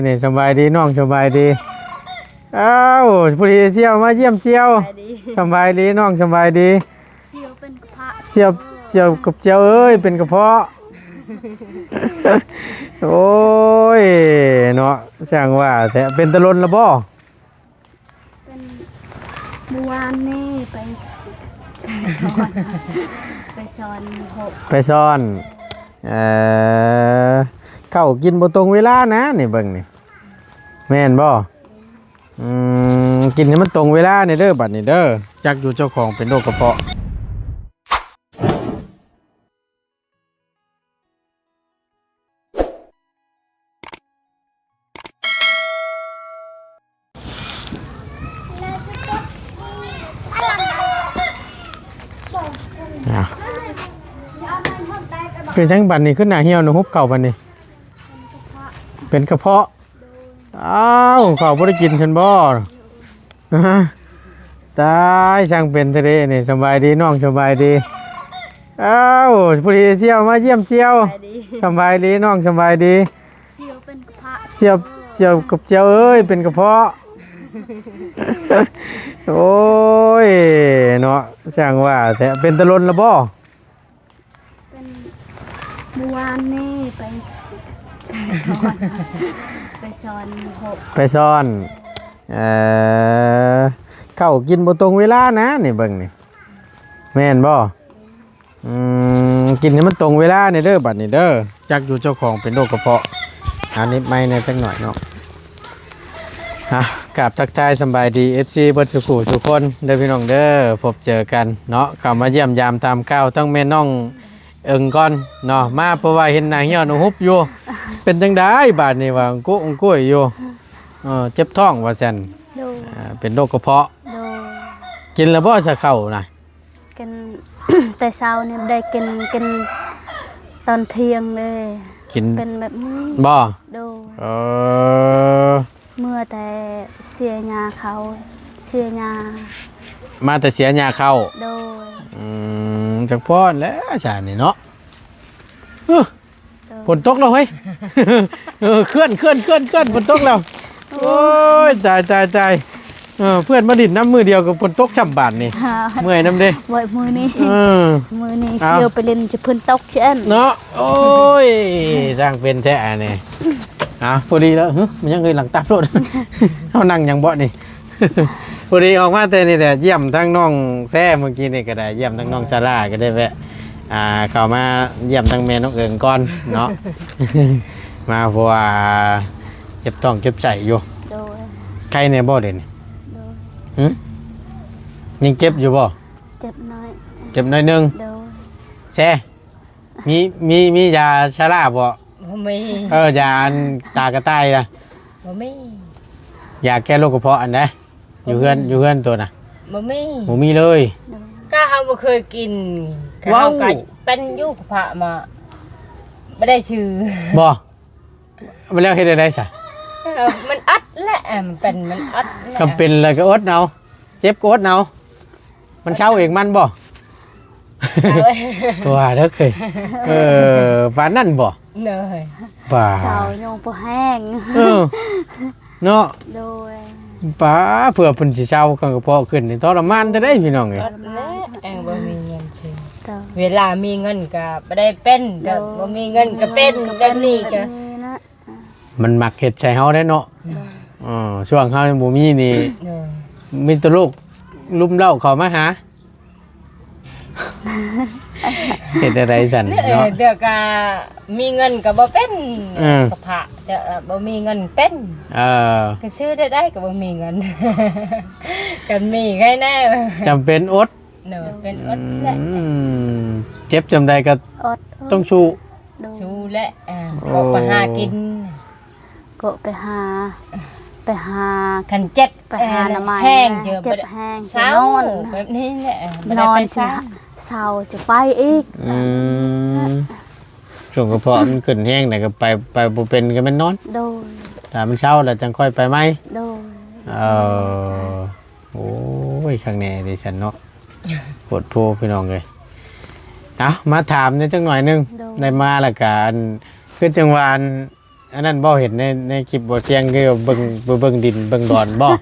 ນີ້ ສະບາຍດີນ້ອງ ສະບາຍດີ. ອ້າວ ຜູ້ດີສ່ຽວມາຢ້ຽມສ່ຽວ. ສະບາຍດີ ສະບາຍດີນ້ອງ ສະບາຍດີ. ສ່ຽວເປັນກະພະ ສ່ຽວ ສ່ຽວກັບສ່ຽວເອີຍ ເປັນກະເພາະ. ໂອ້ຍ ເນາະ ຊ່າງວ່າແທ້. ເປັນແຕ່ດົນລະບໍ່? ເປັນ ມື້ວານນີ້ໄປ ໄປສອນ ໄປສອນຫົກ ໄປສອນ. ເອີ ເຂົ້າກິນບໍ່ຕົງເວລານະ ນີ້ເບິ່ງນີ້ ແມ່ນບໍ່? ອືມ ກິນໃຫ້ມັນຕົງເວລາແດ່ເດີ ບັດນີ້ເດີ. ຈັກຢູ່ເຈົ້າຂອງເປັນໂລກກະເພາະ. ເປັນຫຍັງບັດນີ້ ຄືໜ້າຫ່ຽວໜູຮຸບເຂົ້າບັດນີ້? ເປັນກະເພາະ. ອ້າວ ເຂົ້າບໍ່ໄດ້ກິນຊັ້ນບໍ່? ຕາຍ ຊ່າງເປັນແທ້ເດນີ້. ສະບາຍດີນ້ອງ ສະບາຍດີ. ອ້າວ ຜູ້ດີສ່ຽວມາຢ້ຽມສ່ຽວ. ສະບາຍດີນ້ອງ ສະບາຍດີ. ສ່ຽວເປັນກະພະ ສ່ຽວ ສ່ຽວກັບສ່ຽວເອີຍ ເປັນກະເພາະ. ໂອ້ຍ ເນາະ ຊ່າງວ່າແທ້. ເປັນແຕ່ດົນລະບໍ່? ເປັນ ມື້ວານນີ້ໄປ ໄປສອນ ໄປສອນຫົກ ໄປສອນ. ເອີ ເຂົ້າກິນບໍ່ຕົງເວລານະ ນີ້ເບິ່ງນີ້ ແມ່ນບໍ່? ອືມ ກິນໃຫ້ມັນຕົງເວລາແດ່ເດີ ບັດນີ້ເດີ. ຈັກຢູ່ເຈົ້າຂອງເປັນໂລກກະເພາະ. ອາ ນິບໄມແດ່ຈັກໜ້ອຍເນາະ. ອ່ະ ກາບທັກທາຍສະບາຍດີ ເອັຟຊີ ເບິດສູ່ຜູ້ສູ່ຄົນເດີພີ່ນ້ອງເດີ. ພົບເຈີກັນເນາະ ເຂົ້າມາຢ້ຽມຢາມຕາມຂ່າວທັງແມ່ນ້ອງເອິງກ່ອນເນາະ. ມາເພາະວ່າເຫັນໜ້າຫ່ຽວໜູຮຸບຢູ່. ເປັນຈັ່ງໃດບາດນີ້ ວ່າໂກ້ງໂກ້ຍຢູ່? ເອີ ເຈັບທ້ອງວ່າຊັ້ນ. ໂດຍ ອ່າ ເປັນໂລກກະເພາະ. ໂດຍ ກິນແລ້ວບໍ່ຊະເຂົ້ານະ? ກິນ ແຕ່ເຊົ້ານີ້ບໍ່ໄດ້ກິນ ກິນຕອນທ່ຽງເລີຍ. ກິນ ເປັນແບບນີ້ບໍ່? ໂດຍ ເອີ ເມື່ອແຕ່ເສຍຫຍ້າເຂົາ ເສຍຫຍ້າ ມາແຕ່ເສຍຫຍ້າເຂົາ. ໂດຍ ອືມ ຈັກພໍແລ້ວຊະນີ້ເນາະ. ເອີ ໂດຍ ຝົນຕົກແລ້ວເຮີ້ຍ. ເອີ ເຄື່ອນ ເຄື່ອນ ເຄື່ອນ ເຄື່ອນ ຝົນຕົກແລ້ວ. ໂອ້ຍ ຕາຍ ຕາຍ ຕາຍ. ເອີ ເພື່ອນມາຫຼິ້ນນຳມື້ດຽວກໍຝົນຕົກຊ້ຳບາດນີ້. ເມື່ອຍນຳເດ້. ບໍ່ ມື້ນີ້ ເອີ ມື້ນີ້ ເອົ້າ ຊິໄປຫຼິ້ນຈະຝົນຕົກຊັ້ນເນາະ. ໂອ້ຍ ຊ່າງເປັນແທ້ອັນນີ້. ເອົາ ພໍດີແລ້ວ. ຫຶ ມັນຍັງເອີຍ ຫຼັງຕັບໂລດ. ເຮົານັ່ງຫຍັງເບາະນີ້? ພໍດີອອກມາແຕ່ນີ້ແຫຼະ ຢ້ຽມທັງນ້ອງແຊ ມື້ກີ້ນີ້ກໍໄດ້ ຢ້ຽມທັງນ້ອງຊາລາ ກໍໄດ້ແວະ ອ່າ ເຂົ້າມາຢ້ຽມທັງແມ່ນ້ອງເອີງກ່ອນເນາະ. ມາເພາະວ່າເຈັບທ້ອງເຈັບໄສ້ຢູ່. ໂດຍ ໄຄແດ່ບໍ່ດຽວນີ້? ໂດຍ ຫຶ ຍັງເຈັບຢູ່ບໍ່? ເຈັບໜ້ອຍ ເຈັບໜ້ອຍໜຶ່ງ. ໂດຍ ແຊ ມີ ມີ ມີຢາຊາລາບໍ່? ບໍ່ມີ. ເອີ ຢາອັນຕາກະຕ່າຍນະ? ບໍ່ມີ. ຢາແກ້ໂລກກະເພາະອັນໃດ? ຢູ່ເຮືອນ ຢູ່ເຮືອນໂຕນະ? ບໍ່ມີ ບໍ່ມີເລີຍ. ກະເຮົາບໍ່ເຄີຍກິນ. ກະເຮົາກະເປັນຢູ່ກະເພາະມາ ບໍ່ໄດ້ຊື່ບໍ່? ແລ້ວເຮັດແນວໃດຊະ? ເອີ ມັນອັດແຫຼະ ມັນເປັນ ມັນອັດແຫຼະ. ຄັນເປັນແລ້ວກໍອົດເອົາ ເຈັບກໍອົດເອົາ. ມັນເຊົາເອງມັນບໍ່? ເຊົາເອງ. ວ່າເດີເຄີຍ. ເອີ ປານນັ້ນບໍ່? ໂດຍ ປາ ເຊົາຍັງບໍ່ແຫ້ງ. ເອີ ເນາະ. ໂດຍ ປາ ເພື່ອເພິ່ນຊິເຊົາ ຄັນກະເພາະຂຶ້ນນີ້ທໍລະມານແທ້ເດ້ພີ່ນ້ອງເອີຍ. ອັດແຫຼະ ແອງບໍ່ມີເງິນຊື້. ເວລາມີເງິນກະບໍ່ໄດ້ເປັນ ກະ ໂດຍ ບໍ່ມີເງິນກະເປັນ ແບບນີ້ກະ ມັນມັກເຮັດໃສ່ເຮົາເດ້ເນາະ. ເອີ ຊ່ວງເຮົາຍັງບໍ່ມີນີ້ ໂດຍ ມີແຕ່ໂລກລຸມເລົ້າເຂົ້າມາຫາ. ເຮັດແນວໃດຊັ້ນເນາະ? ດຽວກະມີເງິນກະບໍ່ເປັນ. ເອີ ກະພະ ດຽວບໍ່ມີເງິນເປັນ. ເອີ ກະຊື້ໄດ້ ໄດ້ກະບໍ່ມີເງິນ. ຄັນມີໄຄແດ່. ຈຳເປັນອົດ. ໂດຍ ເປັນອົດແຫຼະ. ອືມ ເຈັບສ່ຳໃດກໍ ອົດ ຕ້ອງສູ້. ໂດຍ ສູ້ແຫຼະ. ເອີ ໂອ້ ກໍໄປຫາກິນ ກໍໄປຫາ ໄປຫາ ຄັນເຈັບ ໄປຫາໜໍ່ໄມ້ ແຫ້ງເຈີ ເຈັບແຫ້ງ ເຊົາ ນອນ ແບບນີ້ແຫຼະ. ເອີ ນອນ ເຊົາ ຈະໄປອີກ. ອືມ ຊ່ວງກະເພາະມັນຂຶ້ນແຮງແລ້ວກໍໄປ ໄປບໍ່ເປັນກໍແມ່ນນອນ. ໂດຍ ຖ້າມັນເຊົາແລ້ວຈັ່ງຄ່ອຍໄປໃໝ່. ໂດຍ ເອີ ໂອ້ຍ ຄັກແນ່ເດຊັ້ນເນາະ. ໂພດໂພພີ່ນ້ອງເອີຍ. ເອົາ ມາຖາມແດ່ຈັກໜ້ອຍໜຶ່ງ. ໂດຍ ໄດ້ມາແລ້ວກະ ອັນ ຄືຈັ່ງວ່າ ອັນ ອັນນັ້ນບໍ່ ເຫັນໃນ ໃນຄລິບບໍ່ ສຽງຄືເບິ່ງ ເບິ່ງ ເບິ່ງດິນເບິ່ງດອນບໍ່?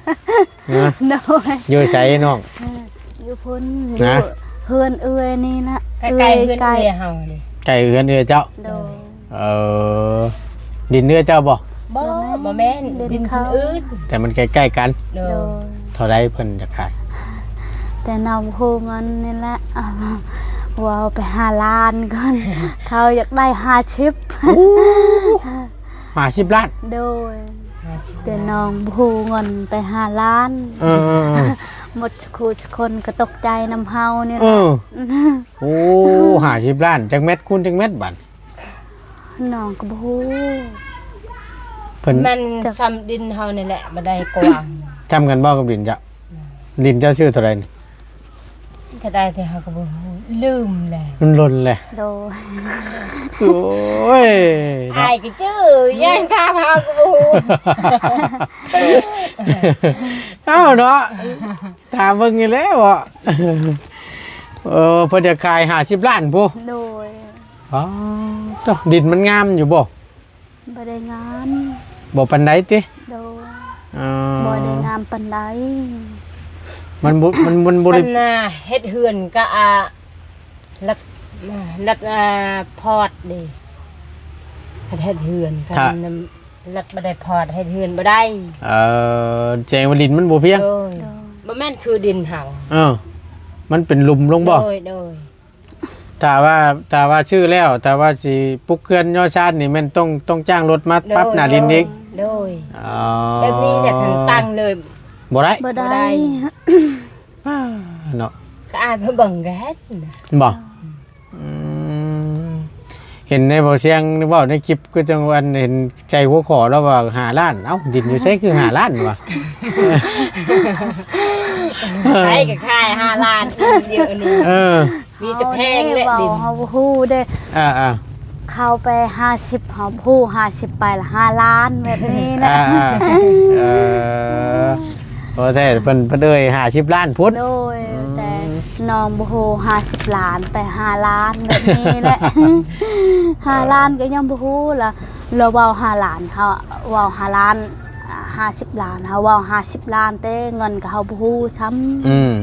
ຮະ? ໂດຍ ຢູ່ໃສນ້ອງ? ເອີ ຢູ່ພຸ້ນ ນະ ຢູ່ເຮືອນເອື້ອຍນີ້ນະ ໃກ້ໆເຮືອນເອື້ອຍເຮົານີ້ ໃກ້ເຮືອນເອື້ອຍເຈົ້າ? ໂດຍ ເອີ ດິນເອື້ອຍເຈົ້າບໍ່? ບໍ່ ບໍ່ແມ່ນ ດິນຄົນອື່ນ ແຕ່ມັນໃກ້ໆກັນ. ໂດຍ ໂດຍ ເທົ່າໃດເພິ່ນຢາກຂາຍ? ແຕ່ນ້ອງບໍ່ຮູ້ເງິນນີ້ແຫຼະ ເອົາ ເວົ້າໄປຫາລ້ານກ່ອນ ເຂົາຢາກໄດ້ຫ້າສິບ. ໂອ້ ຫ້າສິບລ້ານ? ໂດຍ ຫ້າສິບລ້ານ ແຕ່ນ້ອງບໍ່ຮູ້ເງິນໄປຫາລ້ານ. ເອີໆໆ ໝົດຄູ່ຄົນກໍຕົກໃຈນຳເຮົານີ້ແຫຼະ. ເອີ ໂອ້ ຫ້າສິບລ້ານ ຈັກແມັດຄູນຈັກແມັດບາດ? ນ້ອງກໍບໍ່ຮູ້ ເພິ່ນ ມັນຊ່ຳດິນເຮົານີ້ແຫຼະ ບໍ່ໄດ້ກວ້າງ. ຊ່ຳກັນບໍ່ກັບດິນເຈົ້າ? ອືມ ດິນເຈົ້າຊື້ເທົ່າໃດນີ້? ເທົ່າໃດແຕ່ເຮົາກໍບໍ່ຮູ້ ລືມແລ້ວ ມັນດົນແລ້ວ. ໂດຍ ໂອ້ຍ ເນາະ ອ້າຍກໍຈື່ ຍັງຖາມເຮົາກໍບໍ່ຮູ້. ເອົ້າເນາະ ຖາມເບິ່ງນີ້ແຫຼະເບາະ. ເອີ ເພິ່ນຈະຂາຍຫ້າສິບລ້ານພຸ້ນ. ໂດຍ ອໍ ໂທ້ ດິນມັນງາມຢູ່ບໍ່? ບໍ່ໄດ້ງາມ ບໍ່ປານໃດຕິ? ໂດຍ ອໍ ບໍ່ໄດ້ງາມປານໃດ ມັນບໍ່ ມັນ ມັນບໍ່ໄດ້ ອັນນ່າ ເຮັດເຮືອນກະ ອ່າ ລັດ ລັດ ອ່າ ພອດເດ້ ຄັນເຮັດເຮືອນ ຄັນ ລັດບໍ່ໄດ້ພອດ ເຮັດເຮືອນບໍ່ໄດ້. ເອີ ແສດງວ່າດິນມັນບໍ່ພຽງ. ໂດຍ ໂດຍ ບໍ່ແມ່ນຄືດິນເຮົາ. ເອີ ມັນເປັນຫຼຸມລົງບໍ່? ໂດຍ ໂດຍ ຖ້າວ່າ ຖ້າວ່າຊື້ແລ້ວ ຖ້າວ່າຊິປຸກເຮືອນຍໍຊານນີ້ ແມ່ນຕ້ອງ ຕ້ອງຈ້າງລົດມາ ໂດຍ ປັບໜ້າດິນອີກ. ໂດຍ ອໍ ແບບນີ້ແຫຼະ ຄັນຕັ້ງເລີຍ ບໍ່ໄດ້ ບໍ່ໄດ້ ບໍ່ໄດ້ ອ້າ ເນາະ ກໍອາຍເພິ່ນເບິ່ງກໍເຫັນນະ ບໍ່? ອືມ ເຫັນໃນບໍ່ ສຽງເວົ້າໃນຄລິບ ຄືຈັ່ງອັນເຫັນໃສ່ຫົວຂໍ້ລາວວ່າຫ້າລ້ານ. ເອົ້າ ດິນຢູ່ໃສຄືຫ້າລ້ານວະ? ໃຜກໍຂາຍຫ້າລ້ານດຽວນີ້. ເອີ ມີແຕ່ແພງແຫຼະດິນ ເວົ້າເຮົາບໍ່ຮູ້ເດ້. ອ່າໆ ເຂົາໄປຫ້າສິບ ເຮົາຮູ້ ຫ້າສິບໄປລະຫ້າລ້ານ ແບບນີ້ນະ. ອ່າໆ ເອີ ບໍ່ແທ້ເພິ່ນ ເພິ່ນເອີ່ຍຫ້າສິບລ້ານພຸ້ນ. ໂດຍ ອືມ ແຕ່ນ້ອງບໍ່ຮູ້ ຫ້າສິບລ້ານໄປຫ້າລ້ານ ແບບນີ້ແຫຼະ. ຫ້າລ້ານກໍຍັງບໍ່ຮູ້ລະ ລາວເວົ້າຫ້າລ້ານ ເຮົາເວົ້າຫ້າລ້ານ ຫ້າສິບລ້ານ ເຮົາເວົ້າຫ້າສິບລ້ານ ແຕ່ເງິນກໍເຮົາບໍ່ຮູ້ຊ້ຳ. ອືມ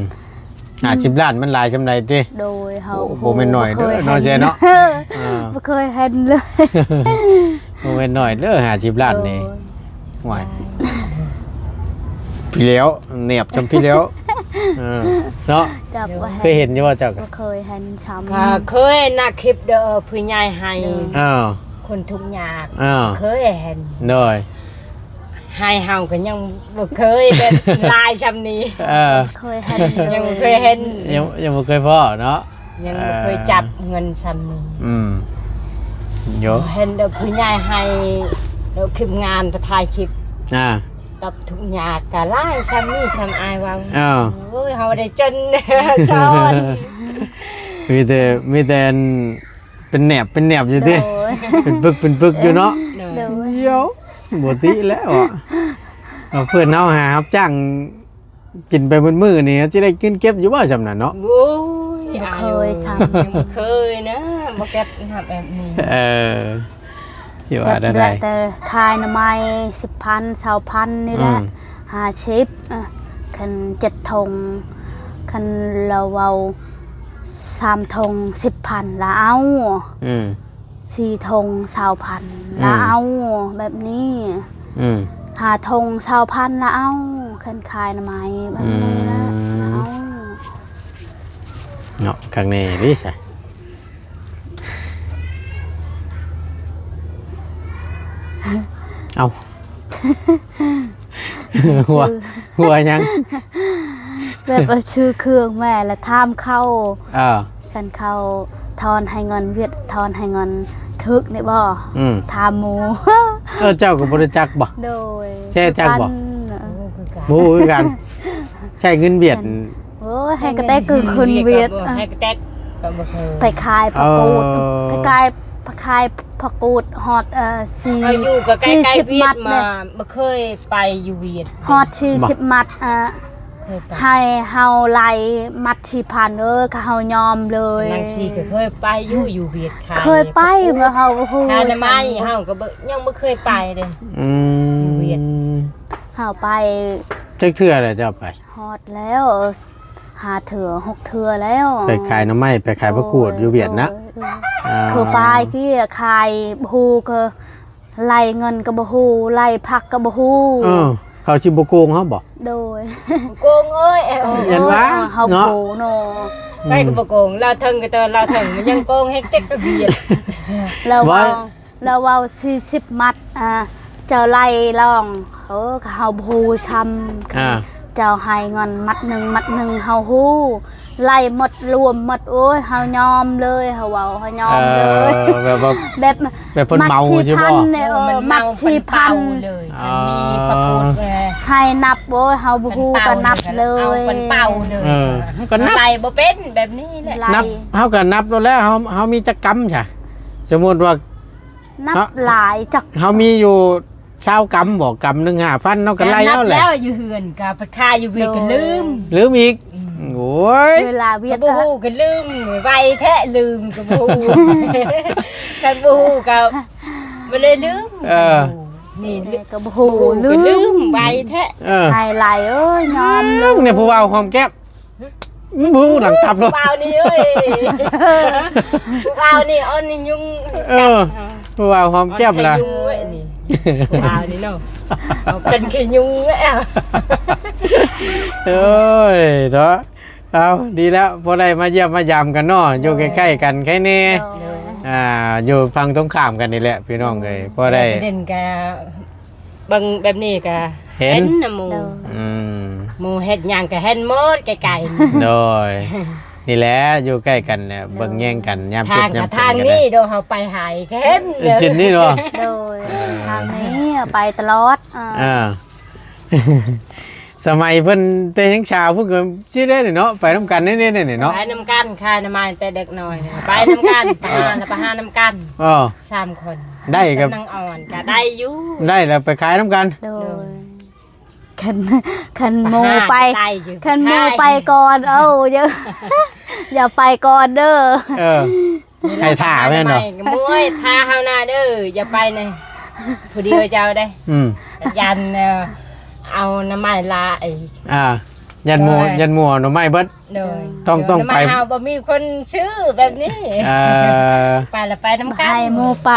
ຫ້າສິບລ້ານມັນຫຼາຍສ່ຳໃດຕິ? ໂດຍ ເຮົາ ໂອ້ ບໍ່ແມ່ນໜ້ອຍເດີເນາະ ແຊເນາະ. ອ່າ ບໍ່ເຄີຍເຫັນເລີຍ ບໍ່ແມ່ນໜ້ອຍເດີ ຫ້າສິບລ້ານນີ້. ໂດຍ ຫວາຍ ພີ່ແລ້ວ ແນບຊ່ຳພີ່ແລ້ວ ເອີ ເນາະ. ເຄີຍເຫັນຢູ່ບໍ່ເຈົ້າ? ບໍ່ເຄີຍເຫັນຊ້ຳ ກໍເຄີຍນະ ຄລິບເດີ ຜູ້ໃຫຍ່ໃຫ້ ເອີ ຄົນທຸກຍາກ ເອີ ເຄີຍເຫັນ. ໂດຍ ໃຫ້ເຮົາກໍຍັງບໍ່ເຄີຍແບບຫຼາຍຊ່ຳນີ້. ເອີ ເຄີຍເຫັນ ຍັງບໍ່ເຄີຍເຫັນ ຍັງ ຍັງບໍ່ເຄີຍພໍ້ເນາະ ຍັງບໍ່ເຄີຍຈັບເງິນຊ່ຳນີ້. ອືມ ໂຍ ເຫັນແຕ່ຜູ້ໃຫຍ່ໃຫ້ ແລ້ວຄລິບງານໄປຖ່າຍຄລິບ ອ່າ ກັບທຸກຍາກກໍຫຼາຍຊ່ຳນີ້ ຊ່ຳອ້າຍເວົ້າ. ເອີ ໂອ້ຍ ເຮົາໄດ້ຈົນ ຊ້ອນ ມີແຕ່ ມີແຕ່ອັນ ເປັນແໜບເປັນແໜບຢູ່ຕິ? ໂດຍ ເປັນປຶກເປັນປຶກຢູ່ເນາະ. ໂດຍ ໂດຍ ດຽວ ບໍ່ຕິແລ້ວອະ ເອົາເພື່ອນເຮົາຫາຮັບຈ້າງກິນໄປໝົດມື້ນີ້ ເຮົາຊິໄດ້ເງິນເກັບຢູ່ບໍ່ຊ່ຳນັ້ນເນາະ? ໂອ້ຍ ບໍ່ເຄີຍຊ້ຳ ຍັງບໍ່ເຄີຍນະ ບໍ່ເກັບຮັບແບບນີ້. ເອີ ຊິວ່າແນວໃດ? ແຕ່ຂາຍໜໍ່ໄມ້ ສິບພັນ ຊາວພັນນີ້ແຫຼະ. ອືມ ຫ້າສິບ ເອີ ຄັນເຈັດຖົງ ຄັນລາວເວົ້າ ສາມຖົງ ສິບພັນ ລາວເອົາ. ອືມ ສີ່ຖົງ ຊາວພັນ ອືມ ລາວເອົາ ແບບນີ້. ອືມ ຫ້າຖົງ ຊາວພັນ ລາວເອົາ ຄັນຂາຍໜໍ່ໄມ້ແບບນີ້ລະ. ອືມ ລາວເອົາ ເນາະ ຄັກແນ່ເດ້ຊະ. ເອົ້າ ຫົວ ຫົວຫຍັງ? ແບບວ່າຊື້ເຄື່ອງແມ່ລະຖາມເຂົາ. ເອີ ຄັນເຂົາທອນໃຫ້ເງິນຫວຽດ ທອນໃຫ້ເງິນຖືກນີ້ບໍ່? ອືມ ຖາມໝູ່. ເອີ ເຈົ້າກໍບໍ່ໄດ້ຈັກບໍ່? ໂດຍ ແຊຈັກບໍ່? ຄືກັນ ໂອ້ ຄືກັນ ບໍ່ຮູ້ຄືກັນ ໃຊ້ເງິນຫວຽດ. ໂອ້ຍ ໃຫ້ກະແຕກຄືຄົນຫວຽດ ໃຫ້ກະແຕກກໍບໍ່ເຄີຍ ໄປຂາຍຜັກກູດ ເອີ ໄປຂາຍ ໄປຂາຍຜັກກູດຮອດ ເອີ ສີ່ ເຮົາຢູ່ກໍໃກ້ໆຫວຽດມາ ບໍ່ເຄີຍໄປຢູ່ຫວຽດ ຮອດສີ່ສິບມັດ ອ່າ ເຄີຍໄປ ໃຫ້ເຮົາໄລ່ມັດສີ່ພັນເອີ ກະເຮົາຍອມເລີຍ. ນາງຊີກະເຄີຍໄປຢູ່ ຢູ່ຫວຽດ ຂາຍ ເຄີຍໄປ ພວກກູດ ບໍ່ເຮົາບໍ່ຮູ້ ຂາຍໜໍ່ໄມ້ ຊັ້ນ ເຮົາກະບໍ່ ຍັງບໍ່ເຄີຍໄປເດ້. ອືມ ຢູ່ຫວຽດ ເຮົາໄປ ຈັກເທື່ອແລ້ວເຈົ້າໄປ? ຮອດແລ້ວ ຫ້າເທື່ອ ຫົກເທື່ອແລ້ວ ໄປຂາຍໜໍ່ໄມ້ ໄປຂາຍຜັກກູດ ໂດຍ ຢູ່ຫວຽດນະ. ໂດຍ ໂດຍ ອ່າ ຄືໄປທີ່ຂາຍບໍ່ຮູ້ ກະໄລ່ເງິນກະບໍ່ຮູ້ ໄລ່ຜັກກະບໍ່ຮູ້. ເອີ ເຂົາຊິບໍ່ໂກງເຮົາບໍ? ໂດຍ ບໍ່ໂກງເອີຍ ເອີ ຢ້ານວ່າ ເອີ ເຮົາ ເນາະ ໂກງເນາະ. ອືມ ໄປກະບໍ່ໂກງ ລາວເຖິງກະແຕ່ລາວເຖິງ ມັນຍັງໂກງແຮງເຕັກກະບຽດ. ລາວເວົ້າ ລາວເວົ້າສີ່ສິບມັດ ອ່າ ເຈົ້າໄລ່ລອງ ເອີ ກະເຮົາບໍ່ຮູ້ຊ້ຳ ອ່າ ເຈົ້າໃຫ້ເງິນມັດໜຶ່ງ ມັດໜຶ່ງ ເຮົາຮູ້ ໄລ່ໝົດ ລວມໝົດ ໂອ້ຍ ເຮົາຍອມເລີຍ ເຮົາເວົ້າ ເຮົາຍອມເລີຍ. ເອີ ແບບວ່າ ແບບ ແບບເພິ່ນເມົາ ມັດສີ່ພັນ ຊິບໍ່? ເອີ ເອີ ມັດສີ່ພັນ ເພິ່ນເມົາເລີຍ. ອໍ ຄັນມີປາກົດ ໃຫ້ນັບ ໂອ້ຍ ເຮົາບໍ່ຮູ້ກະນັບເລີຍ ເອົາເພິ່ນເປົ່າເລີຍ. ເອີ ເຮົາກະນັບ ໄລ່ບໍ່ເປັນແບບນີ້ແຫຼະ ໄລ່ ນັບ ເຮົາກະນັບໂລດແລ້ວ ເຮົາ ເຮົາມີຈັກກຳຊະ? ສົມມຸດວ່າ ນັບ ເຮົາ ຫຼາຍຈັກ ເຮົາມີຢູ່ຊາວກຳບໍ ກຳໜຶ່ງຫ້າພັນ ເຮົາກະໄລ່ເອົາແຫຼະ. ນັບແລ້ວຢູ່ເຮືອນ ກະໄປຂາຍຢູ່ຫວຽດກະລືມ ໂດຍ ລືມອີກ. ອືມ ໂອ້ຍ ເວລາຫວຽດກະບໍ່ຮູ້ກະລືມ ໄວແທ້ ລືມກະບໍ່ຮູ້ ຄັນບໍ່ຮູ້ກະບໍ່ໄດ້ລືມ. ເອີ ນີ້ກະບໍ່ຮູ້ ລືມ ກະລືມໄວແທ້. ເອີ ໃຫ້ໄລ່ເອີຍ ຍອມເລີຍ. ນີ້ຜູ້ບ່າວຫອມແກ້ມ ບໍ່ ຫຼັງຕັບເນາະ ຜູ້ບ່າວນີ້ເອີຍ ຜູ້ບ່າວນີ້ອ່ອນຍຸງ. ເອີ ຜູ້ບ່າວຫອມແກ້ມລະ ອ່ອນຍຸງເວີຍນີ້ ຜູ້ບ່າວນີ້ເນາະ ເອົາເປັນຂີ້ຍຸງເວີຍ. ໂອ້ຍເນາະ ເອົາ ດີແລ້ວ ພໍໄດ້ມາຢ້ຽມມາຢາມກັນເນາະ ຢູ່ໃກ້ໆກັນ ໃຄແນ່. ໂດຍ ອ່າ ຢູ່ຝັ່ງຕົງຂ້າມກັນນີ້ແຫຼະ ພີ່ນ້ອງເອີຍ ພໍໄດ້ ເຫັນກະ ເບິ່ງແບບນີ້ກະເຫັນ ເຫັນນຳໝູ່. ໂດຍ ອືມ ໝູ່ເຮັດຫຍັງກະເຫັນໝົດໃກ້ໆ. ໂດຍ ນີ້ແຫຼະ ຢູ່ໃກ້ກັນແຫຼະ ເບິ່ງແຍງກັນຍາມເຈັບຍາມເປັນກະໄດ້. ທາງນີ້ໂດ ເຮົາໄປໃຫ້ກະເຫັນ ເອີ ເຊັ່ນນີ້ເນາະ. ໂດຍ ເອີ ທາງນີ້ໄປຕະຫຼອດ. ເອີ ສະໄໝເພິ່ນແຕ່ຍັງສາວເພິ່ນກະຊິໄດ້ເນາະ ໄປນຳກັນແນ່ໆເນາະ. ໄປນຳກັນ ຂາຍໜໍ່ໄມ້ແຕ່ເດັກນ້ອຍ ໄປນຳກັນ ໄປຫາ ໄປຫານຳກັນ. ອໍ ສາມຄົນ ໄດ້ກັບນາງອ່ອນກະໄດ້ຢູ່ ໄດ້ແລ້ວໄປຂາຍນຳກັນ. ໂດຍ ໂດຍ ຄັນ ຄັນໝູ່ໄປ ຄັນໝູ່ໄປກ່ອນ ເອົາ ຢ່າ ຢ່າໄປກ່ອນເດີ. ເອີ ໃຫ້ຖ້າແມ່ນບໍ່? ໝູ່ເອີຍ ຖ້າເຮົານະເດີ ຢ່າໄປນະ ຜູ້ດຽວເຈົ້າເດ້. ອືມ ຢ້ານ ເອີ ເອົາໜໍ່ໄມ້ຫຼາຍ ອ່າ ຢ້ານໝູ່ ໂດຍ ຢ້ານໝູ່ເອົາໜໍ່ໄມ້ເບິດ. ໂດຍ ຕ້ອງ ຕ້ອງໄປ ເຮົາບໍ່ມີຄົນຊື້ແບບນີ້. ເອີ ໄປລະໄປນຳກັນ ໃຫ້ໝູ່ໄປ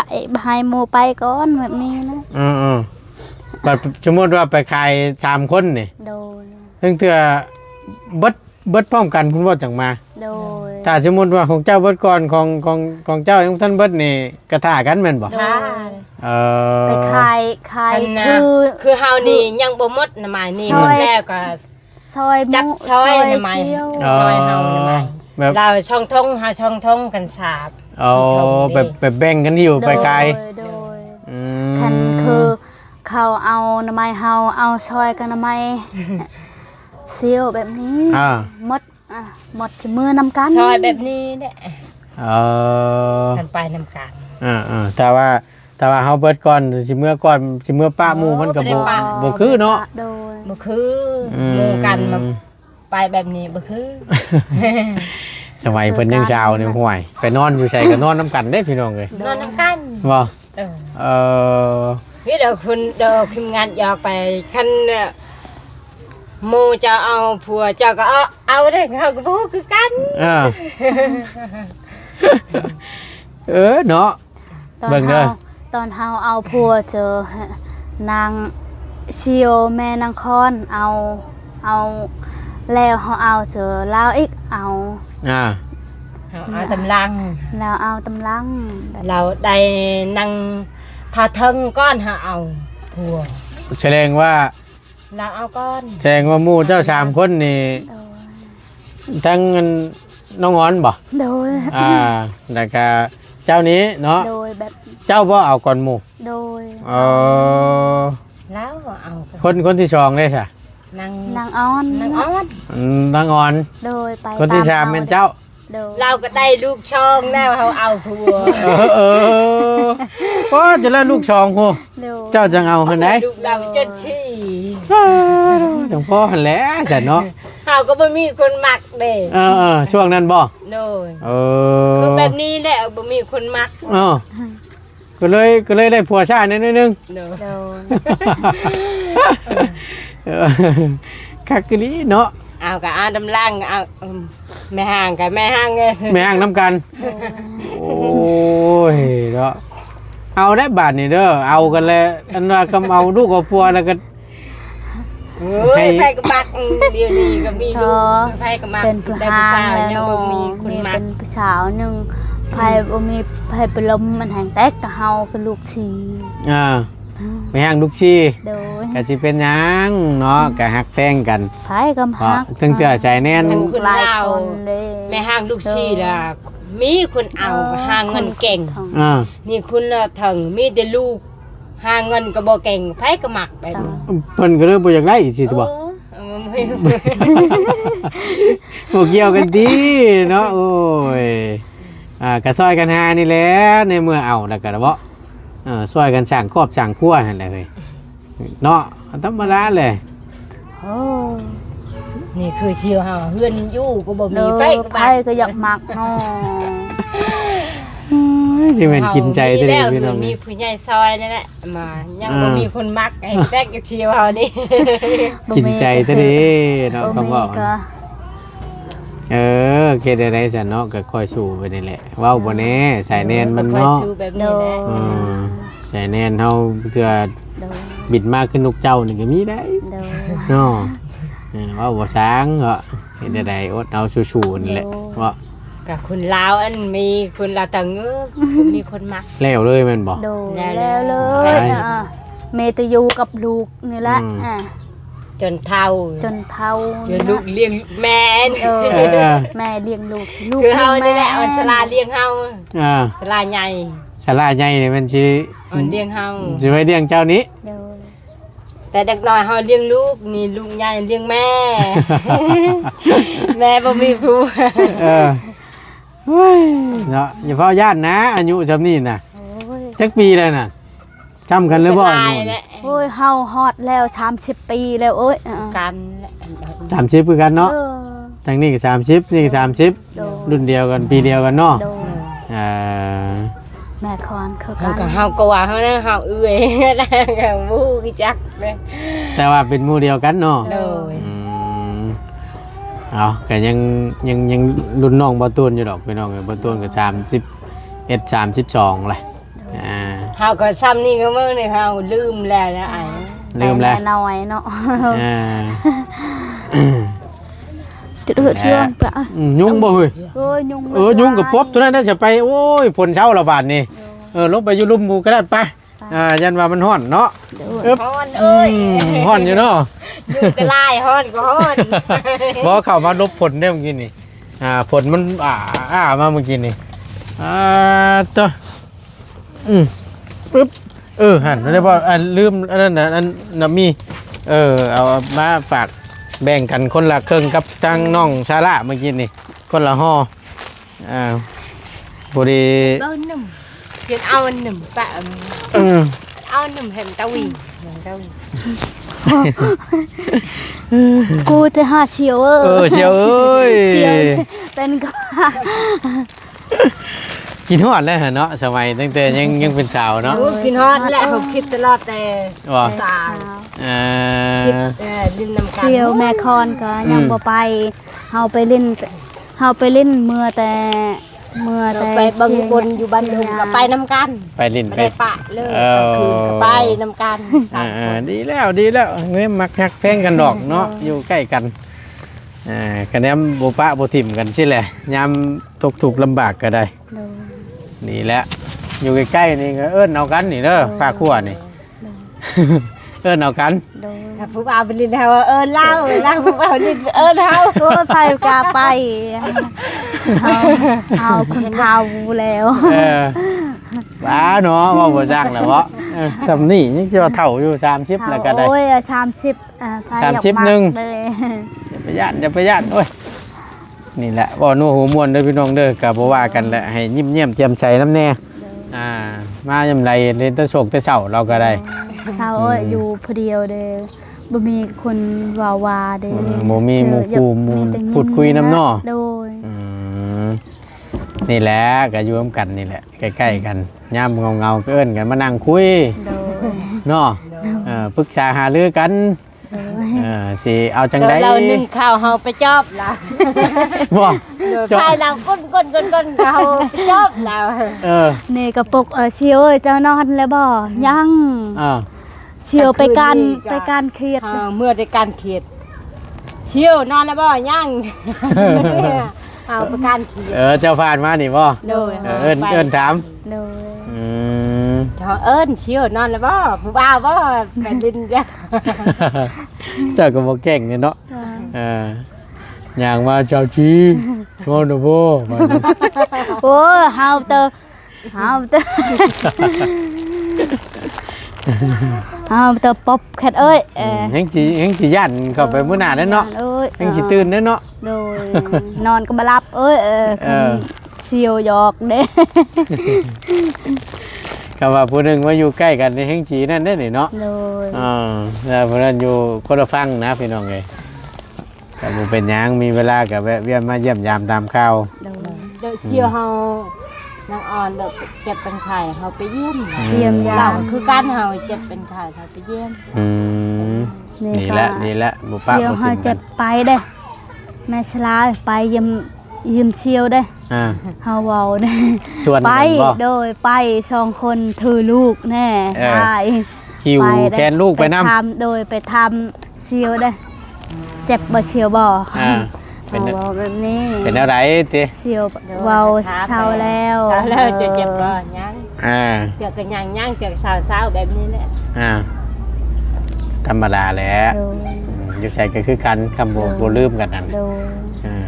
ໃຫ້ໝູ່ໄປກ່ອນແບບນີ້ນະ. ເອີໆ ບັດສົມມຸດວ່າໄປຂາຍສາມຄົນນີ້ ໂດຍ ເຖິງເທື່ອເບິດ ເບິດພ້ອມກັນພຸ້ນບໍ່ຈັ່ງມາ. ໂດຍ ຖ້າສົມມຸດວ່າຂອງເຈົ້າເບິດກ່ອນ ຂອງ ຂອງ ຂອງເຈົ້າຍັງບໍ່ທັນເບິດນີ້ກະຖ້າກັນແມ່ນບໍ່? ໂດຍ ເອີ ໄປຂາຍ ຂາຍ ອັນນະ ຄື ຄືເຮົານີ້ຍັງບໍ່ໝົດໜໍ່ໄມ້ນີ້ ຊ່ອຍ ໝົດແລ້ວກະ ຊ່ອຍໝູ່ ຈັບຊ່ອຍ ຊ່ອຍໜໍ່ໄມ້ ຊ່ອຍເຮົາໜໍ່ໄມ້ ອໍ ແບບ ລາວສອງຖົງ ເຮົາສອງຖົງ ກັນສາມ ອໍ ສີ່ຖົງ ແບບ ເດ້ ແບບແບ່ງກັນຫິ້ວໄປຂາຍ. ໂດຍ ໂດຍ ອືມ ຄັນຄືເຂົາເອົາໜໍ່ໄມ້ ເຮົາເອົາຊ່ອຍກັບໜໍ່ໄມ້ ຊິວແບບນີ້ ອ່າ ໝົດ ອ່າ ໝົດຊິເມືອນຳກັນ ຊ່ອຍແບບນີ້ແຫຼະ. ເອີ ຄັນໄປນຳກັນ ອ່າໆ ຖ້າວ່າ ຖ້າວ່າເຮົາເບິດກ່ອນ ຊິເມືອກ່ອນ ຊິເມືອປະໝູ່ ມັນກະບໍ່ ບໍ່ຄືເນາະ. ໂດຍ ບໍ່ຄື ອືມ ໝູ່ກັນມາໄປແບບນີ້ບໍ່ຄື. ສະໄໝເພິ່ນຍັງສາວນີ້ ຫ້ວຍ ໄປນອນຢູ່ໃສກະນອນນຳກັນເດ້ພີ່ນ້ອງເອີຍ ນອນນຳກັນ ບໍ່? ເອີ ເອີ ນີ້ແຫຼະຄົນເດີ ທີມງານຢອກໄປ ຄັນໝູ່ເຈົ້າເອົາຜົວ ເຈົ້າກະເອົາ ເອົາເດ້ ເຮົາກະບໍ່ຮູ້ຄືກັນ. ເອີ ເອີເນາະ ຕອນ ເບິ່ງເດີ ເຮົາ ຕອນເຮົາເອົາຜົວເຈີນາງຊີໂອ ແມ່ນາງຄອນ ເອົາ ເອົາ ແລ້ວເຮົາເອົາເຈີລາວອີກ ເອົາ ອ່າ ເຮົາເອົາຕາມຫຼັງ ລາວເອົາຕາມຫຼັງ ລາວໄດ້ນາງພາເທິງກ່ອນ ເຮົາເອົາຜົວ. ສະແດງວ່າ ລາວເອົາກ່ອນ ສະແດງວ່າໝູ່ເຈົ້າສາມຄົນນີ້ ໂດຍ ທັງອັນນ້ອງອອນບໍ່? ໂດຍ ອ່າ ແລ້ວກະເຈົ້ານີ້ເນາະ ໂດຍ ແບບ ເຈົ້າບໍ່ເອົາກ່ອນໝູ່? ໂດຍ ເອີ ລາວເອົາກ່ອນ ຄົນ ຄົນທີສອງເດ້ຊະ? ນາງ ນາງອອນ ນາງອອນ ອືມ ນາງອອນ ໂດຍ ໄປ ຄົນທີສາມແມ່ນເຈົ້າ? ໂດຍ ລາວກໍໄດ້ລູກສອງແລ້ວ ເຮົາເອົາຜົວ ເອີ ເອີ ໂອ້ ຈະໄດ້ລູກສອງພຸ້ນ ໂດຍ ເຈົ້າຈັ່ງເອົາຫັ້ນໃດ໋ ລູກລາວຈົນສີ່ ເອີ ຈັ່ງພໍຫັ້ນແຫຼະຊັ້ນເນາະ ເຮົາກໍບໍ່ມີຄົນມັກເດ້ ເອີ ເອີ ຊ່ວງນັ້ນບໍ່ ໂດຍ ເອີ ຄືແບບນີ້ແຫຼະ ບໍ່ມີຄົນມັກ ເອີ ກໍເລີຍ ກໍເລີຍໄດ້ຜົວຊ້າແດ່ໜ້ອຍໜຶ່ງ ໂດຍ ໂດຍ ເອີ ຄັກອີ່ຫຼີເນາະ ເອົາກໍອານນຳຫຼັງ ເອົາ ອືມ ແມ່ຮ້າງກັບແມ່ຮ້າງເອີຍ ແມ່ຮ້າງນຳກັນ ໂດຍ ໂອ້ຍເນາະ ເອົາໄດ້ບາດນີ້ເດີ ເອົາກັນແລ້ວ ອັນວ່າຄຳເອົາລູກເອົາຜົວແລ້ວກໍ ເອີຍ ໃຫ້ ໃຜກໍມັກ ອືມ ດຽວນີ້ກໍມີລູກ ໃຜກໍມັກ ເປັນຜູ້ ໄດ້ຜູ້ສາວ ຍັງບໍ່ມີຄົນມັກ ເປັນຜູ້ສາວໜຶ່ງ ໃຜ ອືມ ບໍ່ມີໃຜໄປລົມມັນແຮງແຕກ ກໍເຮົາກໍລູກສີ່ ອ່າ ອືມ ແມ່ຮ້າງລູກສີ່ ໂດຍ ກໍຊິເປັນຫຍັງເນາະ ອືມ ກໍຮັກແພງກັນ ໃຜກໍຮັກ ເພາະເຖິງເທື່ອສາຍແນນ ຫຼາຍຄົນເດ້ ແມ່ຮ້າງລູກສີ່ ໂດຍ ລະມີຄົນເອົາ ເອີ ຫາເງິນເກັ່ງ ອ່າ ນີ້ຄຸນລະເຖິງ ມີແຕ່ລູກ ຫາເງິນກໍບໍ່ເກັ່ງ ໃຜກໍມັກແບບນີ້ ເພິ່ນກໍເລີຍບໍ່ຢາກໄດ້ຊີ້ຕົວະ ເອີ ບໍ່ກ່ຽວກັນຕິເນາະ ໂອ້ຍ ອ່າ ກໍຊ່ອຍກັນຫານີ້ແຫຼະ ໃນເມື່ອເອົາແລ້ວກໍເນາະ ເອີ ຊ່ອຍກັນສ້າງຄອບສ້າງຄົວຫັ້ນແຫຼະເຮີ້ຍ ເນາະ ທຳມະດາແຫຼະ ໂອ້ ນີ້ຄືຊິເຮົາ ເຮືອນຢູ່ກໍບໍ່ມີ ໂດຍ ໃຜກໍ ໃຜກໍຢາກມັກເນາະ ໂອ້ຍ ຊິແມ່ນກິນໃຈແທ້ເດີພີ່ນ້ອງ ມີຜູ້ໃຫຍ່ຊ່ອຍນັ້ນແຫຼະ ມາ ຍັງ ອ່າ ບໍ່ມີຄົນມັກ ໃຫ້ແຊກກັບຊີວເຮົານີ້ ກິນໃຈແທ້ເດີເນາະ ບໍ່ມີ ຄຳເວົ້າ ກໍ ເອີ ເຮັດແນວໃດຊັ້ນເນາະ ກໍຄ່ອຍສູ້ໄປນີ້ແຫຼະ ເວົ້າບໍ່ແນ່ ສາຍແນນມັນເນາະ ເອີ ຄ່ອຍສູ້ແບບນີ້ແຫຼະ ອືມ ສາຍແນນເຮົາເທື່ອ ໂດຍ ບິນມາຄືນົກເຈົ້ານີ້ກໍມີໄດ໋ ໂດຍ ເນາະ ເອີ ເວົ້າບໍ່ຊ່າງເນາະ ເຮັດແນວໃດ ອດເອົາສູ້ໆ ນີ້ແຫຼະ ໂດຍ ເນາະ ກະຄົນລາວອັນມີຄົນລາວຕັ້ງ ເອີ ບໍ່ມີຄົນມັກ ແລ້ວເລີຍແມ່ນບໍ່? ໂດຍ ແລ້ວເລີຍ ແລ້ວເລີຍ ເອີ ມີແຕ່ຢູ່ກັບລູກນີ້ແຫຼະ ອືມ ອ່າ ຈົນເຖົ້າ ຈົນເຖົ້າ ຈົນລູກລ້ຽງແມ່ ເອີ ເອີ ແມ່ລ້ຽງລູກ ລູກ ຄືເຮົານີ້ແຫຼະ ແມ່ ອັນສາລາລ້ຽງເຮົາ ອ່າ ສາລາໃຫຍ່ ສາລາໃຫຍ່ນີ້ມັນຊິ ອັນລ້ຽງເຮົາ ຊິໄວ້ລ້ຽງເຈົ້ານີ້ ໂດຍ ແຕ່ເດັກນ້ອຍເຮົາລ້ຽງລູກ ນີ້ລູກໃຫຍ່ລ້ຽງແມ່ ແມ່ບໍ່ມີຜົວ ເອີ ໂອ້ຍ ເນາະ ຢ່າຟ້າວຢ້ານນະ ອາຍຸຊ່ຳນີ້ນະ ໂອ້ຍ ຈັກປີແລ້ວນະ ຊ່ຳກັນຫຼືບໍ່? ອາຍຸ ໂອ້ຍ ເຮົາຮອດແລ້ວ ສາມສິບປີແລ້ວ ໂອ້ຍ ເອີ ກັນ ສາມສິບຄືກັນເນາະ ເອີ ທາງນີ້ກໍສາມສິບ ນີ້ກໍສາມສິບ ໂດຍ ລຸ້ນດຽວກັນ ປີດຽວກັນເນາະ ໂດຍ ອ່າ ແມ່ຄອນຄືກັນ ເຮົາກໍ ເຮົາກໍວ່າເຮົານະ ເຮົາເອື້ອຍ ກໍບໍ່ຮູ້ຈັກເດ້ ແຕ່ວ່າເປັນໝູ່ດຽວກັນເນາະ ໂດຍ ອືມ ເອົາ ກໍຍັງ ຍັງ ຍັງລຸ້ນນ້ອງບ່າວຕູນຢູ່ດອກ ພີ່ນ້ອງເອີຍ ບ່າວຕູນກໍສາມສິບເອັດ ສາມສິບສອງແຫຼະ ອ່າ ເຮົາກໍຊ່ຳນີ້ກໍເບິ່ງນີ້ ເຮົາລືມແລ້ວນະ ອ້າຍ ລືມແລ້ວ ແຕ່ນ້ອຍເນາະ ອ່າ ຈຸດເອີດເຮືອງປະ ອືມ ຍຸງບໍ່ເຮີ້ຍ? ໂອ້ຍ ຍຸງ ເອີ ຍຸງກໍປົບຕົວນັ້ນໄດ້ ຈະໄປ ໂອ້ຍ ຝົນເຊົາລະບາດນີ້ ເອີ ລົງໄປຢູ່ລຸ່ມໝູ່ກໍໄດ້ ໄປ ອ່າ ຢ້ານວ່າມັນຮ້ອນເນາະ ໂດຍ ເອີບ ຮ້ອນເອີຍ ອືມ ຮ້ອນຢູ່ເນາະ ຍຸງກໍຫຼາຍ ຮ້ອນກໍຮ້ອນ ບໍ່ ເຂົ້າມາຫຼົບຝົນເດ້ມື້ກີ້ນີ້ ອ່າ ຝົນມັນ ອ່າ ອ່າ ມາມື້ກີ້ນີ້ ອ່າ ໂຕ ອືມ ອຶບ ເອີ ຫັ້ນ ໄດ້ບໍ່ ອັນ ລືມ ອັນນັ້ນນະ ອັນນະມີ ເອີ ເອົາມາຝາກແບ່ງກັນຄົນລະເຄິ່ງກັບທາງນ້ອງຊາລາມື້ກີ້ນີ້ ຄົນລະຫໍ່ ອ່າ ພໍດີ ເອົາໜຶ່ງ ກິນເອົາໜຶ່ງປະ ເອີ ເອົາໜຶ່ງໃຫ້ມັນຕະຫວີ ຕະຫວີ ກູແຕ່ຫາສ່ຽວເອີຍ ເອີ ສ່ຽວເອີຍ ສ່ຽວເປັນກໍ ຄິດຮອດແລ້ວເນາະ ສະໄໝຕັ້ງແຕ່ຍັງ ຍັງເປັນສາວເນາະ ໂອ້ ຄິດຮອດແຫຼະ ເຮົາຄິດຕະຫຼອດແຕ່ ວ່າ ສາວ ເອີ ຄິດ ເອີ ຫຼິ້ນນຳກັນ ສ່ຽວແມ່ຄອນກໍຍັງ ອືມ ບໍ່ໄປ ເຮົາໄປຫຼິ້ນ ເຮົາໄປຫຼິ້ນເມື່ອແຕ່ ເມື່ອແຕ່ ໄປເບິ່ງບົນຢູ່ບ້ານດຸງກໍໄປນຳກັນ ໄປຫຼິ້ນ ໄປ ໄປປະເລີຍ ເອີ ກາງຄືນກໍໄປນຳກັນ ເອີ ເອີ ສາມຄົນ ດີແລ້ວ ດີແລ້ວ ແມ່ນມັກຮັກແພງກັນດອກເນາະ ເອີ ຢູ່ໃກ້ກັນ ອ່າ ກະແນມບໍ່ປະບໍ່ຖິ້ມກັນຊີ້ແຫຼະ ຍາມທຸກທຸກລຳບາກກໍໄດ້ ໂດຍ ນີ້ແຫຼະ ຢູ່ໃກ້ໆນີ້ກໍເອີ້ນເອົາກັນນີ້ເດີ ໂດຍ ພາຄົວນີ້ ໂດຍ ເອີ້ນເອົາກັນ ໂດຍ ຖ້າຜູ້ບ່າວໄປຫຼິ້ນເຮົາເອີ້ນລາວ ລາວຜູ້ບ່າວຫຼິ້ນເອີ້ນເຮົາ ໂອ້ຍ ໃຜກ້າໄປ ເຮົາ ເຮົາຄົນເຖົ້າແລ້ວ ເອີ ວ່າເນາະ ເວົ້າບໍ່ຊ່າງແລ້ວເນາະ ເອີ ຊ່ຳນີ້ຍັງຊິວ່າເຖົ້າຢູ່ ສາມສິບແລ້ວກໍໄດ້ ໂອ້ຍ ສາມສິບ ອ່າ ສາມສິບໜຶ່ງ ຢ່າໄປຢ້ານ ຢ່າໄປຢ້ານ ໂອ້ຍ ນີ້ແຫຼະ ເວົ້ານົວຫົວມ່ວນເດີພີ່ນ້ອງເດີ ກໍບໍ່ວ່າກັນແຫຼະ ໃຫ້ຍິ້ມແຍ້ມແຈ່ມໃສນຳແດ່. ໂດຍ ອ່າ ມາຍາມໃດເຫັນແຕ່ໂສກແຕ່ເສົ້າ ລາວກໍໄດ້. ເສົ້າ ອືມ ເອີຍ ຢູ່ຜູ້ດຽວເດ້ ບໍ່ມີຄົນເວົ້າວ່າເດ້. ອືມ ບໍ່ມີໝູ່ຄູ່ໝູ່ ມີແຕ່ຍິ້ມ ພູດຄຸຍນຳເນາະ. ໂດຍ ອືມ ນີ້ແຫຼະ ກໍຢູ່ນຳກັນນີ້ແຫຼະ ໃກ້ໆກັນ ຍາມເຫງົາໆ ກໍເອີ້ນກັນມານັ່ງຄຸຍ. ໂດຍ ເນາະ. ໂດຍ ເອີ ປຶກສາຫາລືກັນ. ໂດຍ ເອີ ຊິເອົາຈັ່ງໃດ ລາວໜຶ້ງເຂົ້າເຮົາໄປຈອບລາວ. ບໍ່ ໂດຍ ຈອບ ພາຍລາວກົ້ນໆໆໆ ເຮົາໄປຈອບລາວ. ເອີ ນີ້ກະປຸກ ເອີ ຊິວເອີຍ ເຈົ້ານອນແລ້ວບໍ່? ຍັງ. ເອີ ຊິວໄປການ ໄປການຂຽດ ເອີ ເມື່ອໄດ້ການຂຽດ. ຊິວນອນແລ້ວບໍ່? ຍັງ. ເຮົາໄປການຂຽດ. ເອີ ເຈົ້າຜ່ານມານີ້ບໍ່? ໂດຍ ເອີ ເອີ້ນ ເອີ້ນຖາມ. ໂດຍ ອືມ ເຮົາເອີ້ນຊິວນອນແລ້ວບໍ່? ຜູ້ບ່າວບໍ່? ແມ່ນດິນຈ້ະ ເຈົ້າກໍບໍ່ເກັ່ງເນາະ. ເອີ ຍ່າງມາ ຊາວຈີ ນອນແລ້ວບໍ່? ໂອ້ຍ ເຮົາເຕີ ເຮົາເຕີ ເຮົາເຕີ ປົບແຄດເອີຍ. ເອີ ອືມ ແຮງຊິ ແຮງຊິຢ້ານເຂົ້າໄປມື້ໜ້າແລ້ວເນາະ. ເອີ ແຮງຊິຕື່ນແລ້ວເນາະ. ໂດຍ ນອນກໍບໍ່ຫຼັບເອີຍ. ເອີ ເອີ ຊິວຢອກເດ້ ຄຳວ່າຜູ້ໜຶ່ງມາຢູ່ໃກ້ກັນນີ້ແຮງຊິນັ້ນເດ້ນີ້ເນາະ. ໂດຍ ເອີ ແລ້ວຜູ້ນັ້ນຢູ່ຄົນລະຝັ່ງນະພີ່ນ້ອງເອີຍ. ກໍບໍ່ເປັນຫຍັງ ມີເວລາກໍແວະວຽນມາຢ້ຽມຢາມຕາມຂ່າວ. ໂດຍ ໂດຍ ອືມ ສ່ຽວເຮົານາງອອນໂດຍເຈັບເປັນໄຂ້ ເຮົາໄປຢ້ຽມ. ອືມ ຢ້ຽມຢາມ ລາວຄືກັນ ເຮົາເຈັບເປັນໄຂ້ ເຮົາໄປຢ້ຽມ. ອືມ ນີ້ແຫຼະ ນີ້ແຫຼະ ບໍ່ປະບໍ່ຖິ້ມກັນ. ສ່ຽວເຮົາເຈັບໄປເດ້ ແມ່ສະຫຼາຍ ໄປຢ້ຽມ ຢ້ຽມສ່ຽວເດ້. ອ່າ ເຮົາເວົ້າເດ້ ຊວນ ໄປ ກັນບໍ່? ໂດຍ ໄປສອງຄົນຖືລູກແນ່. ເອີ ໄປ ຫິ້ວແຂນລູກໄປນຳ. ໄປຖາມ ໂດຍ ໄປຖາມສ່ຽວເດ້ ເຈັບບໍ່ສ່ຽວບໍ່? ອ່າ ເຮົາເວົ້າແບບນີ້. ເປັນແນວໃດຕິ? ສ່ຽວເວົ້າ ເຊົາແລ້ວ ເຊົາແລ້ວ ເຈົ້າເຈັບບໍ່? ຍັງ. ອ່າ ເທື່ອກໍຍ່າງຍ່າງ ເທື່ອກໍເຊົາເຊົາແບບນີ້ແຫຼະ. ອ່າ ທຳມະດາແຫຼະ. ໂດຍ ອືມ ຢູ່ໃສກໍຄືກັນ ຄຳບໍ່ ໂດຍ ບໍ່ລືມກັນຫັ້ນ. ໂດຍ ອ່າ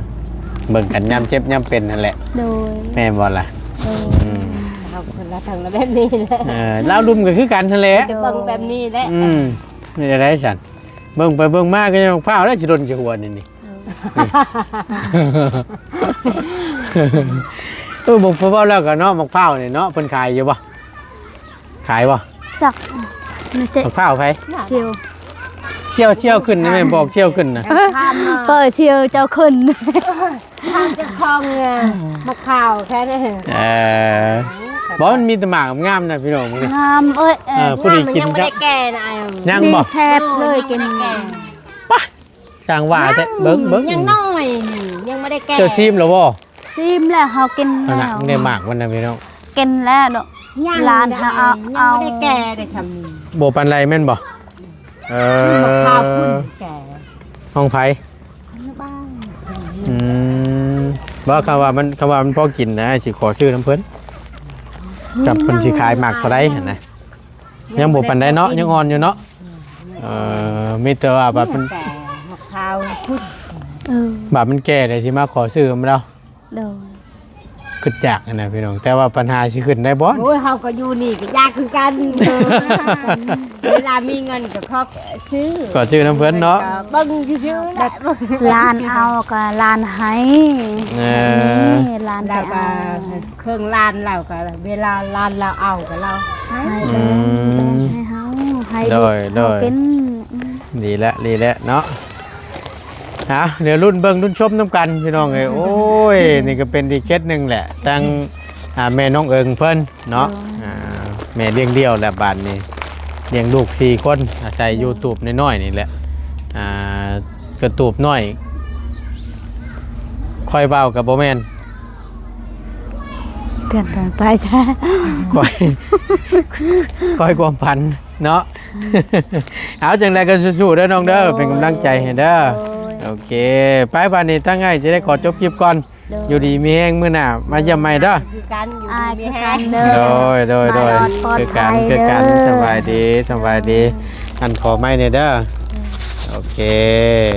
ເບິ່ງກັນຍາມເຈັບຍາມເປັນຫັ້ນແຫຼະ. ໂດຍ ແມ່ນບໍ່ລະ? ໂດຍ ອືມ ເຮົາຄົນລະທາງລະແບບນີ້ແຫຼະ. ເອີ ລາວລຸ່ມກໍຄືກັນຫັ້ນແຫຼະ. ໂດຍ ເບິ່ງແບບນີ້ແຫຼະ. ອືມ ເປັນຈັ່ງໃດຊັ້ນ? ເບິ່ງໄປເບິ່ງມາກໍຍັງພາວແລ້ວ ຊິດົນຊິຫົວນີ້ນີ້. ເອີ ບໍ່ ພໍເວົ້າແລ້ວກໍເນາະ ໝາກພ້າວນີ້ເນາະ ເພິ່ນຂາຍຢູ່ບໍ່? ຂາຍບໍ່? ຈັກ ໝາກພ້າວໃຜ? ສ່ຽວ ສ່ຽວ ສ່ຽວຂຶ້ນນະ ແມ່ນບອກສ່ຽວຂຶ້ນນະ. ເປີດສ່ຽວເຈົ້າຂຶ້ນ ຖາມເຈົ້າຂອງໝາກພ້າວແຄ່ນັ້ນ. ເອີ ບໍ່ ມັນມີແຕ່ໝາກງາມໆນະພີ່ນ້ອງ ເບິ່ງນີ້ ງາມເອີຍ. ເອີ ພໍດີກິນ ຍັງບໍ່ໄດ້ແກ່ນະ. ຍັງບໍ່? ແຊບເລີຍ ກິນ ປະ ຊ່າງວ່າແທ້. ເບິ່ງ ເບິ່ງ ຍັງນ້ອຍນີ້ ຍັງບໍ່ໄດ້ແກ່. ເຈົ້າຊີມແລ້ວບໍ່? ຊີມແລ້ວ ເຮົາກິນແລ້ວ. ອັນນັ້ນ ໄດ້ໝາກມັນນະພີ່ນ້ອງ ກິນແລ້ວເນາະ. ຍັງ ຫຼານຫາເອົາ ຍັງບໍ່ໄດ້ແກ່ໄດ້ຊ່ຳນີ້. ບໍ່ປານໃດແມ່ນບໍ່? ເອີ ໝາກພ້າວພຸ້ນແກ່. ຂອງໃຜ? ບ້ານ. ອືມ ບໍ່ ຄຳວ່າມັນ ຄຳວ່າມັນພໍກິນນະ ຊິຂໍຊື້ນຳເພິ່ນ ຈັກເພິ່ນຊິຂາຍໝາກເທົ່າໃດຫັ້ນນະ. ຍັງບໍ່ປານໃດເນາະ ຍັງອ່ອນຢູ່ເນາະ. ເອີ ມີແຕ່ວ່າບາດມັນ ແຕ່ໝາກພ້າວພຸ້ນ. ເອີ ບາດມັນແກ່ແລ້ວຊິມາຂໍຊື້ນຳລາວ. ໂດຍ ຄຶດຢາກຫັ້ນນະພີ່ນ້ອງ ແຕ່ວ່າປັນຫາຊິຂຶ້ນໄດ້ບໍ່? ໂອ້ຍ ເຮົາກໍຢູ່ນີ້ກໍຢາກຄືກັນ ເວລາມີເງິນກໍຂໍຊື້ ຂໍຊື້ນຳເພິ່ນເນາະ. ເບິ່ງຊື່ໆແຫຼະ ຫຼານເອົາກໍຫຼານໃຫ້. ເອີ ນີ້ຫຼານໄປເອົາ ເຄື່ອງຫຼານລາວກໍເວລາຫຼານລາວເອົາກໍລາວໃຫ້. ອືມ ໃຫ້ເຮົາ ໃຫ້ ໂດຍ ເຮົາ ໂດຍ ກິນ. ອືມ ດີແລ້ວ ດີແລ້ວເນາະ. ເອົາ ດຽວລຸ້ນເບິ່ງລຸ້ນຊົມນຳກັນພີ່ນ້ອງເອີຍ. ໂອ້ຍ ນີ້ກໍເປັນອີກເຄສໜຶ່ງແຫຼະ ທາງ ອ່າ ແມ່ນ້ອງເອີງເພິ່ນເນາະ. ໂດຍ ອ່າ ແມ່ລ້ຽງດ່ຽວແຫຼະບາດນີ້ ລ້ຽງລູກສີ່ຄົນ ອາໄສຢູ່ຕູບນ້ອຍໆນີ້ແຫຼະ. ອ່າ ກະຕູບນ້ອຍ ຂ້ອຍເວົ້າກໍບໍ່ແມ່ນ ເກີນໄປຊະ ຂ້ອຍ ຂ້ອຍຄວາມຝັນເນາະ. ເອົາ ຈັ່ງໃດກໍສູ້ໆເດີນ້ອງເດີ ໂດຍ ເປັນກຳລັງໃຈໃຫ້ເດີ. ໂດຍ ໂອເຄ ໄປ ບາດນີ້ທາງອ້າຍຊິໄດ້ຂໍຈົບຄລິບກ່ອນ. ໂດຍ ຢູ່ດີມີແຮງ ມື້ໜ້າມາຢ້ຽມໃໝ່ເດີ. ຄືກັນ ຢູ່ດີມີແຮງເດີ. ໂດຍ ໂດຍ ໂດຍ ມາລອດປອດໄພເດີ. ຄືກັນ ຄືກັນ ສະບາຍດີ ສະບາຍດີ. ອັນຂໍໄມ້ແດ່ເດີ. ໂອເຄ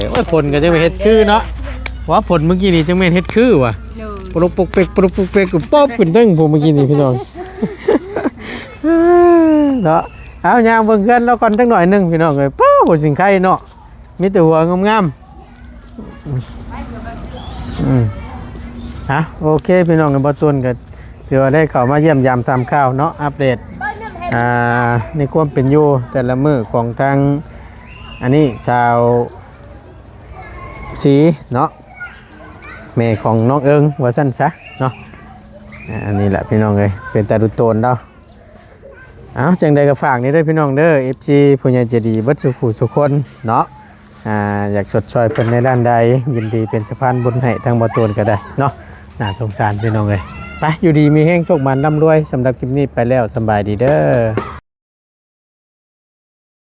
ໂອ້ຍ ຝົນກໍຈັ່ງແມ່ນເຮັດຄືເນາະ ວ່າຝົນມື້ກີ້ນີ້ຈັ່ງແມ່ນເຮັດຄືວ່າ. ໂດຍ ປຸກປຸກເປັກ ປຸກປຸກເປັກ ປັບຂຶ້ນເທິງພຸ້ນມື້ກີ້ນີ້ພີ່ນ້ອງ ເນາະ. ເອົາ ຍ່າງເບິ່ງເຮືອນລາວກ່ອນຈັກໜ້ອຍໜຶ່ງພີ່ນ້ອງເອີຍ. ປ້າ ຫົວສິງໄຄເນາະ ມີແຕ່ຫົວງາມໆ. อืม อ่ะ โอเค พี่น้อง บ่าวตูนก็ถือว่าได้เข้ามาเยี่ยมยามถามข่าวเนาะ อัปเดต อ่า ในความเป็นอยู่แต่ละมื้อของทาง อันนี้สาวสีเนาะ แม่ของน้องเอิงว่าซั่นซะเนาะ อ่า อันนี้แหละพี่น้องเอ้ย เป็นตาดูโตนเนาะ เอา จั่งใดก็ฝากนี่เด้อพี่น้องเด้อ เอฟซี ผู้ใหญ่ใจดีเบิดสู่ผู้สู่คนเนาะ อ่า อยากชดช่อยเพิ่นในด้านใด ยินดีเป็นสะพานบุญให้ทางบ่าวตูนก็ได้เนาะ น่าสงสารพี่น้องเอ้ย ไป อยู่ดีมีแฮง โชคหมานร่ำรวย สำหรับคลิปนี้ไปแล้ว สำบายดีเด้อ